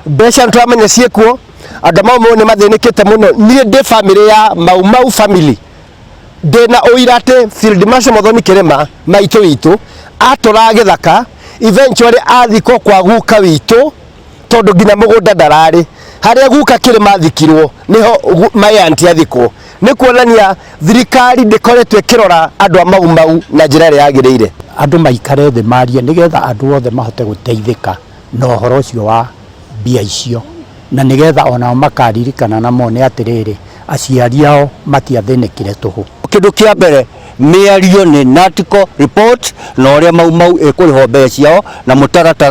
Mbeca nĩtũramenya ciĩkuo. Andũ a Mau Mau nĩ mathĩnĩkĩte mũno. Niĩ ndĩ family ya Mau Mau family, ndĩna ũira atĩ Field Marshal Muthoni Kĩrĩma maitũ witũ atũraga gĩthaka, eventually athikwo kwa guka witũ, tondũ nginya mũgũnda ndararĩ. Harĩa guka Kĩrĩma athikirwo nĩho my auntie athikwo. Nĩ kuonania thirikari ndĩkoretwo ĩkĩrora andũ a Mau Mau na njĩra ĩrĩa yagĩrĩire. Andũ maikare thĩ marie nĩgetha andũ othe mahote gũteithĩka na ũhoro ũcio wa mbia icio, na nĩgetha onao makaririkana na mone atĩrĩrĩ, aciari ao matiathĩnĩkire tũhũ. Kĩndũ kĩa mbere mĩario nĩ NADCO report na ũrĩa Mau Mau ĩkũrĩhwo mbeca ciao na mũtaratara.